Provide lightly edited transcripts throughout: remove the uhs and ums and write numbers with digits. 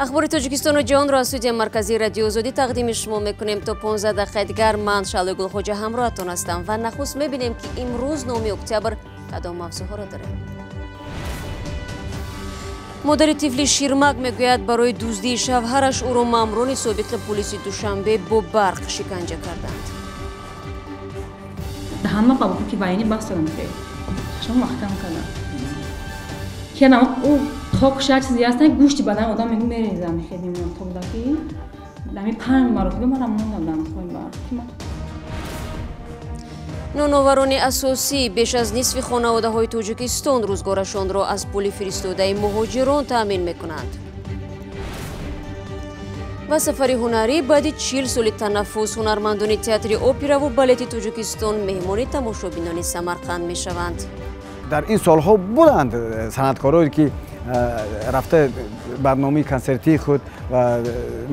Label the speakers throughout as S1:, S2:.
S1: Ахбори Тоҷикистону ҷаҳонро аз студияи марказии Радиои Озодӣ тақдими шумо мекунем. То 15 дақиқаи дигар ман Шаълои Гулхоҷа ҳамроҳатон ҳастам ва нахуст мебинем, ки имрӯз 9 октябр кадом мавзӯъҳоро дорем. Модари тифли ширмак мегӯяд, барои дуздии шавҳараш ӯро маъмурони собиқи пулиси Душанбе бо барқ шиканҷа карданд.
S2: Даҳанма ба ки вайни бастадам, шумо маҳкам кардам. Кенам ӯ ток шак чизе ҳастан, гӯшти бадан одам мегӯ мерезам, хеле мемонад токдаки. Дами панҷ маротиба мара мондам хои барқ.
S1: Ноноварони асосӣ беш аз нисфи хонаводаҳои Тоҷикистон рӯзгорашонро аз пули фиристодаи муҳоҷирон таъмин мекунанд. Ва сафари ҳунарӣ баъди 40 соли танаффус ҳунармандони театри операву балети Тоҷикистон меҳмони тамошобинони Самарқанд мешаванд.
S3: Дар ин солҳо буданд санъаткорое, ки рафта барномаи консертии худ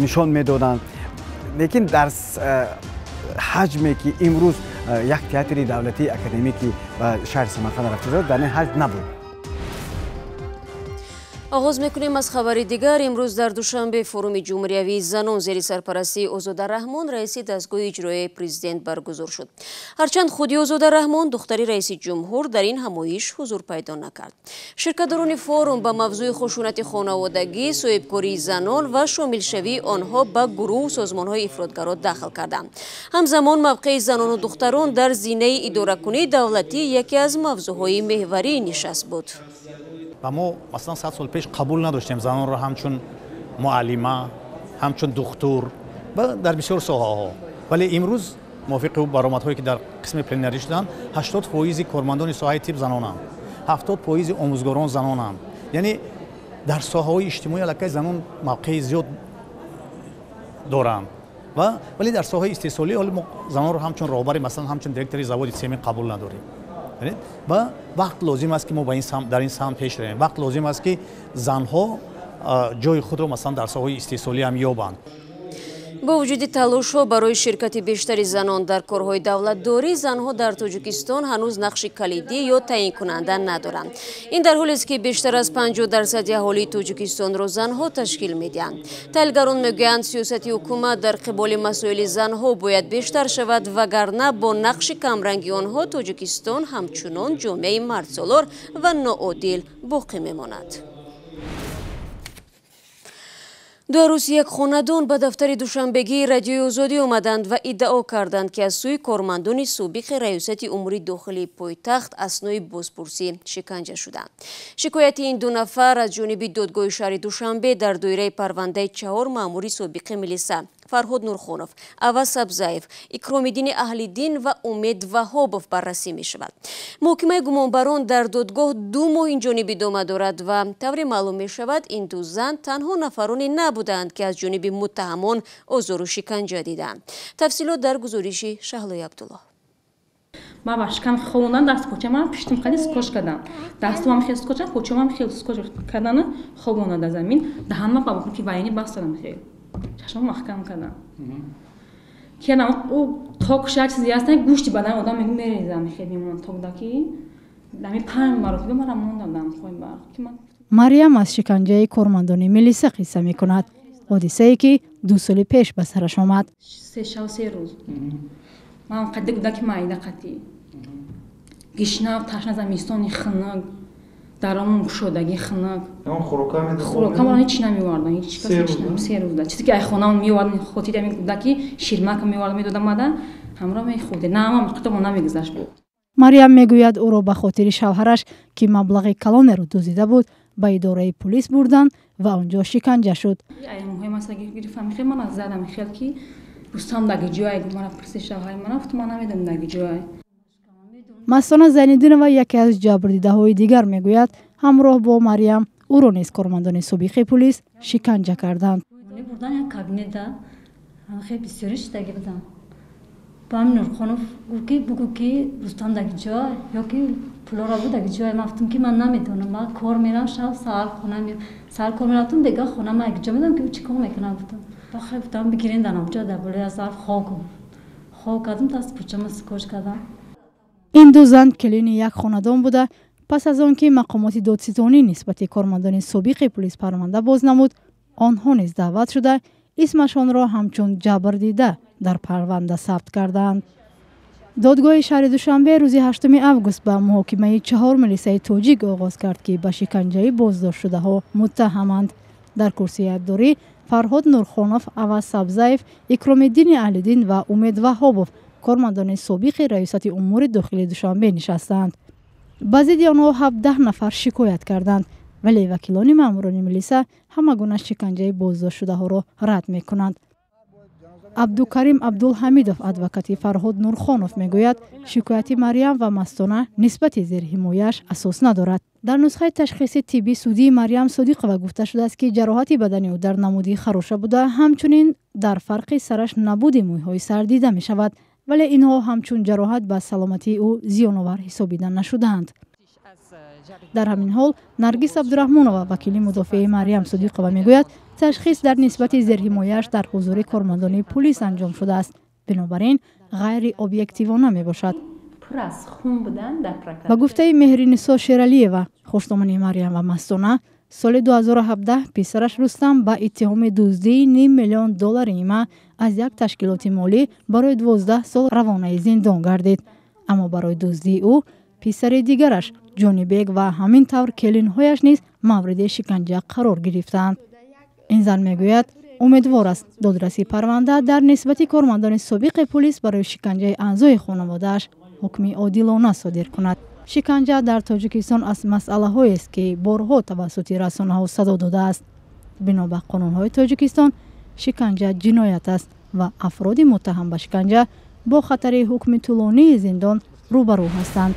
S3: нишон медоданд, лекин дар ҳаҷме, ки имрӯз як театри давлатии академӣ, ки ба шаҳри Самарқанд рафта, дар ин ҳаҷм набуд.
S1: Оғоз мекунем аз хабари дигар. Имрӯз дар Душанбе форуми ҷумҳуриявии занон зери сарпарастии Озода Раҳмон, раиси дастгоҳи иҷроияи президент, баргузор шуд. Ҳарчанд худи Озода Раҳмон, духтари раиси ҷумҳур, дар ин ҳамоиш ҳузур пайдо накард. Ширкатдорони форум ба мавзӯи хушунати хонаводагӣ, соҳибкории занон ва шомилшавии онҳо ба гурӯҳу созмонҳои ифротгаро дахл карданд. Ҳамзамон мавқеи занону духтарон дар зинаи идоракунии давлатӣ яке аз мавзӯъҳои меҳварии нишаст буд.
S4: Ва мо масалан 100 сол пеш қабул надоштем занонро ҳамчун муаллима, ҳамчун духтур ва дар бисёр соҳаҳо. Вале имрӯз мувофиқи баромадҳое, ки дар қисми пленарӣ шуданд, 80% кормандони соҳаи тиб занонанд, 70% омӯзгорон занонанд. Яъне дар соҳаҳои иҷтимоӣ аллакай занон мавқеи зиёд доранд. Ва вале дар соҳаи истеҳсолӣ ҳоло мо занонро ҳамчун роҳбари, масалан ҳамчун директори заводи семент қабул надорем. Ва вақт лозим аст, ки мо дар ин самт пеш равем. Вақт лозим аст, ки занҳо ҷои худро масалан дар соҳаҳои истеҳсолӣ ҳам ёбанд.
S1: Бо вуҷуди талошҳо барои ширкати бештари занон дар корҳои давлатдорӣ, занҳо дар Тоҷикистон ҳанӯз нақши калидӣ ё таъинкунанда надоранд. Ин дар ҳолест, ки бештар аз 50% аҳолии Тоҷикистонро занҳо ташкил медиҳанд. Таҳлилгарон мегӯянд, сиёсати ҳукумат дар қиболи масоили занҳо бояд бештар шавад, вагарна бо нақши камранги онҳо Тоҷикистон ҳамчунон ҷомеаи мардсолор ва ноодил боқӣ мемонад. Ду арӯси як хонадон ба дафтари душанбегии Радиои Озодӣ омаданд ва иддао карданд, ки аз сӯи кормандони собиқи раёсати умури дохилии пойтахт аснои бозпурсӣ шиканҷа шуданд. Шикояти ин ду нафар аз ҷониби додгоҳи шаҳри Душанбе дар доираи парвандаи чаҳор маъмури собиқи милиса Фарҳод Нурхонов, Аваз Сабзаев, Икромиддини Аҳлиддин ва Умед Ваҳобов баррасӣ мешавад. Муҳокимаи гумонбарон дар додгоҳ 2 моҳ инҷониб идома дорад ва тавре маълум мешавад, ин ду зан танҳо нафароне набуданд, ки аз ҷониби муттаҳамон озору шиканҷа диданд. Тафсилот дар гузориши Шаҳлои Абдуллоҳ.
S2: Ман ба шикам хондан даст почамам пиштим қади скотч кардам. Дастумам хел скотч, почамам хел скотч кардан, хобонда дар замин. Даҳанма ба ки вайни бастадам хел. Чашмам маҳкам кардам. Кенам ӯ ток шак чизе ҳастан, гӯшти бадан одам мегӯ мерезам, хеле мемонад токдаки. Дами панҷ маротиба мара мондам хои барқ.
S5: Мариям аз шиканҷаи кормандони милиса қисса мекунад. Ҳодисае, ки 2 соли пеш ба сараш омад.
S2: 3 шаб 3 рӯз. Ман қадди кӯдаки майда қатӣ. Гишнав, ташна, замистони хунук, даромон кушодагӣ хунук. Хӯрокамро ҳеч намеовардам, ҳеч кас ҳеч нам, 3 рӯзда. Чизе ки ай хонаам меовардам, хотири ҳамин кӯдаки ширмака меовардам, медодам мада, ҳамроҳ мехӯрдем. На, ҳамам қитомо намегузашт буд.
S5: Мариям мегӯяд, ӯро ба хотири шавҳараш, ки маблағи калонеро дуздида буд, ба идораи пулис бурданд ва он ҷо шиканҷа шуд.
S2: Ай муҳим аст, гирифтам хел, ман аз задам хел, ки Рустам даги ҷой, мара пурсид шавҳари ман, гуфт ман намедонам даги ҷой.
S5: Мастона Зайниддинова, яке аз ҷабрдидаҳои дигар, мегӯяд, ҳамроҳ бо Мариям ӯро низ кормандони собиқи пулис шиканҷа карданд.
S6: Бурдан як кабинета, хеле бисёри шидаги будам. Ба ҳамин Нурхонов гуфт, ки бугӯ, ки Рустам даги ҷой ё ки пулоро бу даги ҷой. Ман гуфтам, ки ман намедонам, ман кор мерам, шаб саҳар хона меям, саҳар кор мерафтам, бега хона ман як ҷо медонам, ки ӯ чӣ кор мекунам, гуфтам. Бахай гуфтам, бигирен дар онҷо дар болои зарф хок хок кардам, даст пӯчама скотч кардам.
S5: Ин ду зан келини як хонадон буда, пас аз он ки мақомоти додситонӣ нисбати кормандони собиқи пулис парванда боз намуд, Онҳо низ даъват шуда, исмашонро ҳамчун ҷабрдида дар парванда сабт кардаанд. Додгоҳи шаҳри Душанбе рӯзи 8 август ба муҳокимаи 4 милисаи тоҷик оғоз кард, ки ба шиканҷаи боздоштшудаҳо муттаҳаманд. Дар курсии айбдорӣ Фарҳод Нурхонов, Аваз Сабзаев, Икромиддини Аҳлиддин ва Умед Ваҳобов, кормандони собиқи Раёсати умури дохилии Душанбе, нишастаанд. Ба зидди онҳо 17 нафар шикоят карданд, вале вакилони маъмурони милиса ҳама гуна шиканҷаи боздоштшудаҳоро рад мекунанд. Абдукарим Абдулҳамидов, адвокати Фарҳод Нурхонов, мегӯяд, шикояти Марьям ва Мастона нисбати зерҳимояаш асос надорад. Дар нусхаи ташхиси тиббии судии Марьям Содиқова гуфта шудааст, ки ҷароҳати бадани ӯ дар намуди хароша буда, ҳамчунин дар фарқи сараш набуди мӯйҳои сар дида мешавад, вале инҳо ҳамчун ҷароҳат ба саломатии ӯ зиёновар ҳисобида нашудаанд. Дар ҳамин ҳол Наргиз Абдураҳмонова, вакили мудофиаи Марьям Содиқова, мегӯяд, ташхис дар нисбати зерҳимояаш дар ҳузури кормандони пулис анҷом шудааст, бинобар ин ғайриобъективона мебошад. Ба гуфтаи Меҳринисо Шералиева, хушдомани Марьям ва Мастона, соли 2017 писараш Рустам ба иттиҳоми дуздии ним миллион доллари има аз як ташкилоти молӣ барои 12 сол равонаи зиндон гардид. Аммо барои дуздии ӯ писари дигараш Ҷонибек ва ҳамин тавр келинҳояш низ мавриди шиканҷа қарор гирифтаанд. Ин зан мегӯяд, умедвор аст, додраси парванда дар нисбати кормандони собиқи пулис барои шиканҷаи аъзои хонаводааш ҳукми одилона содир кунад. Шиканҷа дар Тоҷикистон аз масъалаҳоест, ки борҳо тавассути расонаҳо садо додааст. Бино ба қонунҳои Тоҷикистон, шиканҷа ҷиноят аст ва афроди муттаҳам ба шиканҷа бо хатари ҳукми тӯлонии зиндон рӯбарӯ ҳастанд.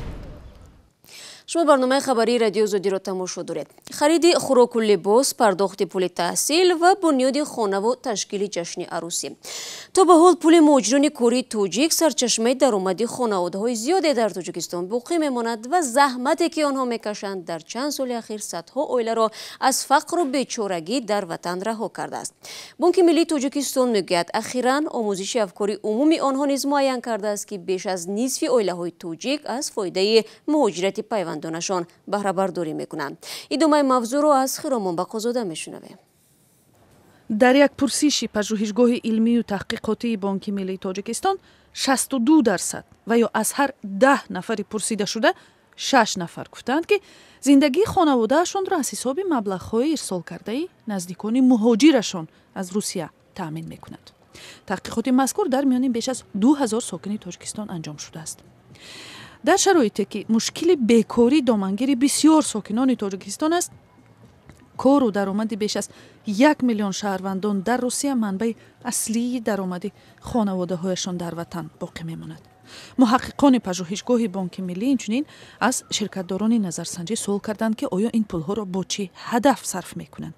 S1: Шумо барномаи хабарии Радиои Озодиро тамошо доред. Хариди хӯроку либос, пардохти пули таҳсил ва бунёди хонаву ташкили ҷашни арӯсӣ. То ба ҳол пули муҳоҷирони кории тоҷик сарчашмаи даромади хонаводаҳои зиёде дар Тоҷикистон боқӣ мемонад ва заҳмате, ки онҳо мекашанд, дар чанд соли ахир садҳо оиларо аз фақру бечорагӣ дар ватан раҳо кардааст. Бонки миллии Тоҷикистон мегӯяд, ахиран омӯзиши афкори умуми онҳо низ муайян кардааст, ки беш аз нисфи оилаҳои тоҷик аз фоидаи муҳоҷирати пайвандонашон баҳрабардорӣ мекунанд. Идомаи мавзӯъро аз Хиромон Бақозода мешунавем.
S7: Дар як пурсиши пажӯҳишгоҳи илмию таҳқиқотии Бонки миллии Тоҷикистон 62% ва ё аз ҳар 10 нафари пурсидашуда 6 нафар гуфтаанд, ки зиндагии хонаводаашонро аз ҳисоби маблағҳои ирсолкардаи наздикони муҳоҷирашон аз Русия таъмин мекунанд. Таҳқиқоти мазкур дар миёни беш аз 2000 сокини Тоҷикистон анҷом шудааст. Дар шароите ки мушкили бекорӣ домангири бисёр сокинони Тоҷикистон аст, кору даромади беш аз 1 миллион шаҳрвандон дар Русия манбаи аслии даромади хонаводаҳояшон дар ватан боқӣ мемонад. Муҳаққиқони пажӯҳишгоҳи Бонки миллӣ инчунин аз ширкатдорони назарсанҷӣ суол карданд, ки оё ин пулҳоро бо чӣ ҳадаф сарф мекунанд.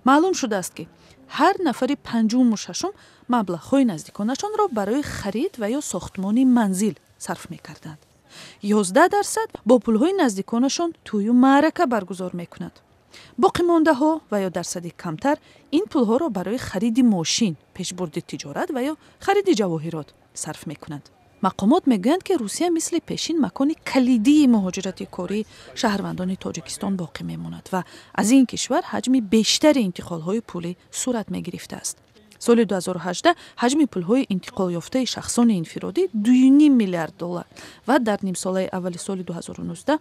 S7: Маълум шудааст, ки ҳар нафари панҷуму шашум маблағҳои наздиконашонро барои харид ва ё сохтмони манзил сарф мекарданд. 11% бо пулҳои наздиконашон тӯю маърака баргузор мекунанд. Боқимондаҳо ва ё дарсади камтар ин пулҳоро барои хариди мошин, пешбурди тиҷорат ва ё хариди ҷавоҳирот сарф мекунанд. Мақомот мегӯянд, ки Русия мисли пешин макони калидии муҳоҷирати кории шаҳрвандони Тоҷикистон боқӣ мемонад ва аз ин кишвар ҳаҷми бештари интиқолҳои пулӣ сурат мегирифтааст. Соли 2018 ҳаҷми пулҳои интиқолёфтаи шахсони инфиродӣ 2,5 миллиард доллар ва дар нимсолаи аввали соли 2019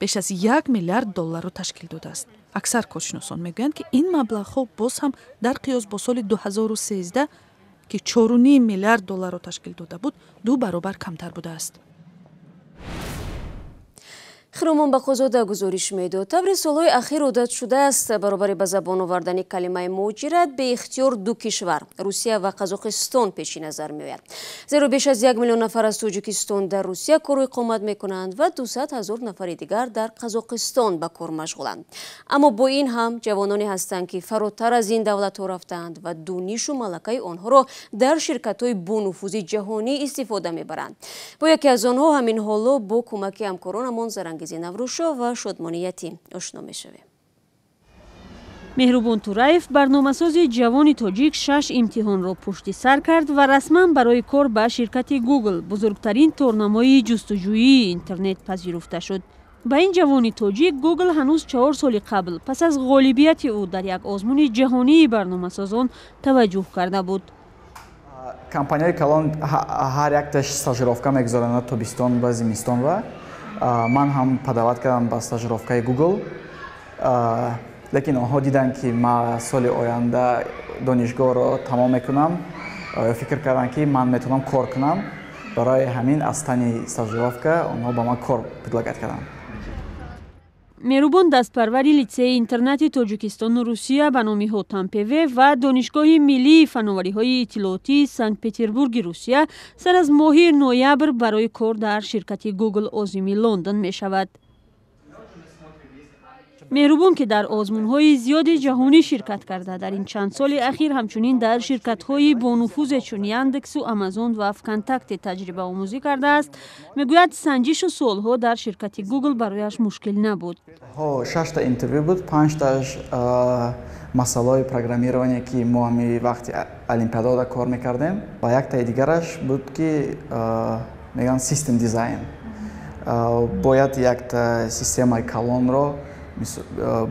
S7: беш аз 1 миллиард долларро ташкил додааст. Аксар коршиносон мегӯянд, ки ин маблағҳо боз ҳам дар қиёс бо соли 2013, ки 4,5 миллиард долларро ташкил дода буд, 2 баробар камтар будааст.
S1: Хиромон Бақозода гузориш медод. Таври солҳои ахир одат шудааст, баробари ба забон овардани калимаи муҳоҷират беихтиёр ду кишвар, Русия ва Қазоқистон, пеши назар меояд. Зеро беш аз 1 миллион нафар аз Тоҷикистон дар Русия кору иқомат мекунанд ва 200 ҳазор нафари дигар дар Қазоқистон ба кор машғуланд. Аммо бо ин ҳам ҷавононе ҳастанд, ки фаротар аз ин давлатҳо рафтаанд ва донишу малакаи онҳоро дар ширкатҳои бонуфузи ҷаҳонӣ истифода мебаранд. Бо яке аз онҳо ҳамин ҳоло бо кӯмаки ҳамкоронамон Зарангизи Наврӯшо ва Шодмони Ятим ошно мешавем.
S8: Меҳрубон Тураев, барномасози ҷавони тоҷик, 6 имтиҳонро пушти сар кард ва расман барои кор ба ширкати Google, бузургтарин торнамои ҷустуҷӯии интернет, пазируфта шуд. Ба ин ҷавони тоҷик Гугл ҳанӯз 4 соли қабл пас аз ғолибияти ӯ дар як озмуни ҷаҳонии барномасозон таваҷҷӯҳ карда буд.
S9: Компанияи калон ҳар якташ стажировка мегузаронад тобистон ва зимистон ва ман ҳам подавать кардам ба стажировкаи Google, лекин онҳо диданд, ки ман соли оянда донишгоҳро тамом мекунам, фикр карданд, ки ман метавонам кор кунам. Барои ҳамин аз тани стажировка онҳо ба ман кор предлагать карданд.
S8: Меҳрубон дастпарвари литсеи интернати Тоҷикистону Русия ба номи Ҳотампеве ва Донишгоҳи миллии фановариҳои иттилоотии Санкт-Петербурги Русия сар аз моҳи ноябр барои кор дар ширкати Гугл озими Лондон мешавад. Меҳрубон, ки дар озмунҳои зиёди ҷаҳонӣ ширкат карда, дар ин чанд соли ахир ҳамчунин дар ширкатҳои бонуфузе чун Яндексу, Амазон ва Вконтакте таҷрибаомӯзӣ кардааст, мегӯяд, санҷишу суолҳо дар ширкати Гугл барояш мушкил набуд.
S9: Шашта интервю буд, панҷташ масъалаҳои программирование, ки мо ҳами вақти олимпиадода кор мекардем, ва яктаи дигараш буд, ки мегӯянд system design. Бояд якта системаи калонро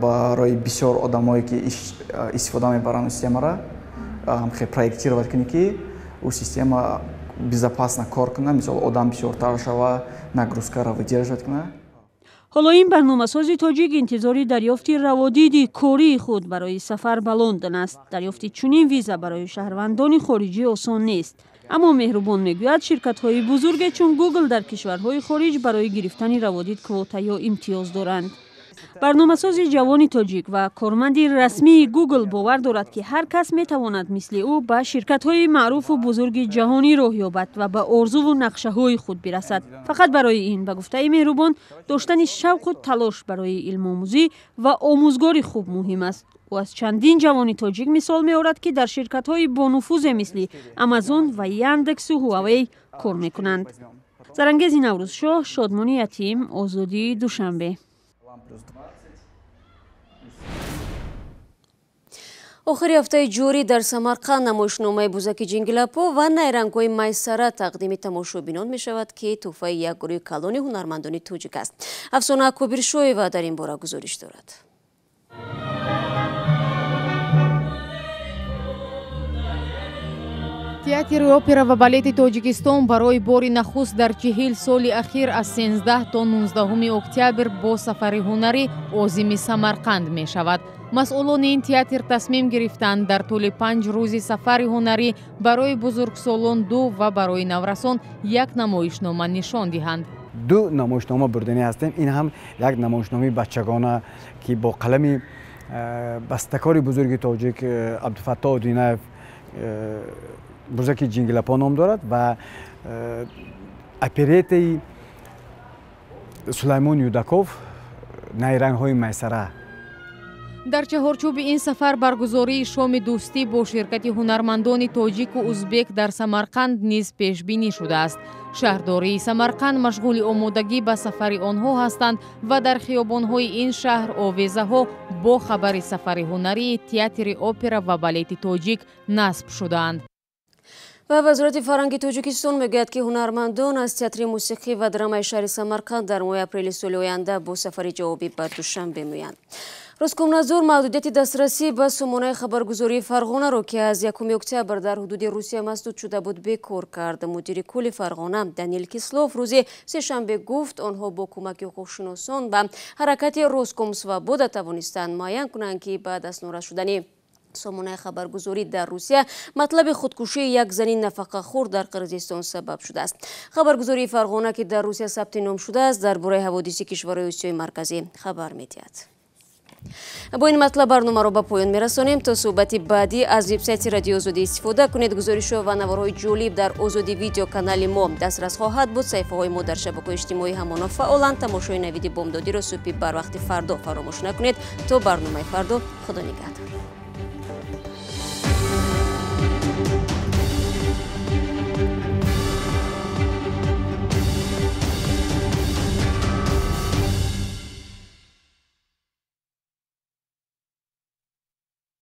S9: барои бисёр одамое, ки истифода мебаранд системаро, хел проектировать кунӣ, ки ӯ система безопасно кор кунад, мисол, одам бисёртар шава, нагрузкаро выдерживать кунад.
S8: Ҳоло ин барномасози тоҷик интизори дарёфти раводиди кории худ барои сафар ба Лондон аст. Дарёфти чунин виза барои шаҳрвандони хориҷӣ осон нест, аммо Меҳрубон мегӯяд, ширкатҳои бузурге чун Гугл дар кишварҳои хориҷ барои гирифтани раводид квота ё имтиёз доранд. Барномасози ҷавони тоҷик ва корманди расмии Гугл бовар дорад, ки ҳар кас метавонад мисли ӯ ба ширкатҳои маъруфу бузурги ҷаҳонӣ роҳ ёбад ва ба орзуву нақшаҳои худ бирасад. Фақат барои ин, ба гуфтаи Меҳрубон, доштани шавқу талош барои илмомӯзӣ ва омӯзгори хуб муҳим аст. Ӯ аз чандин ҷавони тоҷик мисол меорад, ки дар ширкатҳои бонуфузе мисли Амазон ва Яндексу Ҳуавей кор мекунанд. Зарангези Наврӯзшоҳ, Шодмони Ятим, Озодии, Душанбе.
S1: Охири ҳафтаи ҷорӣ дар Самарқанд намоишномаи Бузаки Ҷингилапо ва найрангҳои Майсара тақдими тамошобинон мешавад, ки тӯҳфаи як гурӯҳи калони ҳунармандони тоҷик аст. Афсона Кобиршоева дар ин бора гузориш дорад.
S10: Театри опера ва балети Тоҷикистон барои бори нахуст дар 40 соли ахир аз 13 то 19 октябр бо сафари ҳунарӣ озими Самарқанд мешавад. Масъулони ин театр тасмим гирифтанд, дар тӯли 5 рӯзи сафари ҳунарӣ барои бузургсолон ду ва барои наврасон як намоишнома нишон диҳанд.
S3: Ду намоишнома бурданӣ ҳастем. Ин ҳам як намоишномаи бачагона, ки бо қалами бастакори бузурги тоҷик Абдуфаттоҳ Одинаев Бузаки Ҷингилапо ном дорад, ва оперетаи Сулаймон Юдаков Найрангҳои Майсара.
S10: Дар чаҳорчӯби ин сафар баргузории шоми дӯстӣ бо ширкати ҳунармандони тоҷику узбек дар Самарқанд низ пешбинӣ шудааст. Шаҳрдории Самарқанд машғули омодагӣ ба сафари онҳо ҳастанд ва дар хиёбонҳои ин шаҳр овезаҳо бо хабари сафари ҳунарии театри опера ва балети тоҷик насб шудаанд.
S1: Ва Вазорати фарҳанги Тоҷикистон мегӯяд, ки ҳунармандон аз театри мусиқӣ ва драмаи шаҳри Самарқанд дар моҳи апрели соли оянда бо сафари ҷавобӣ ба Душанбе меоянд. Роскомнадзор маҳдудияти дастрасӣ ба сомонаи хабаргузории Фарғонаро, ки аз 1 октябр дар ҳудуди Русия масдуд шуда буд, бекор кард. Мудири кулли Фарғона Данил Кислов рӯзи сешанбе гуфт, онҳо бо кӯмаки ҳуқуқшиносон ба ҳаракати Роскомсвобода тавонистанд муайян кунанд, ки ба дастнорас шудани сомонаи хабаргузорӣ дар Русия матлаби худкушии як зани нафақахӯр дар Қирғизистон сабаб шудааст. Хабаргузории Фарғона, ки дар Русия сабти ном шудааст, дар бораи ҳаводиси кишварҳои Осиёи Марказӣ хабар медиҳад. Бо ин матлаб барномаро ба поён мерасонем. То суҳбати баъдӣ аз вебсайти Радиои Озодӣ истифода кунед. Гузоришҳо ва наворҳои ҷолиб дар Озодӣ видео канали мо дастрас хоҳад буд. Саҳифаҳои мо дар шабакаҳои иҷтимоӣ ҳамоно фаъоланд. Тамошои навиди бомдодиро субҳи барвақти фардо фаромӯш накунед. То барномаи фардо, Худо нигаҳдор.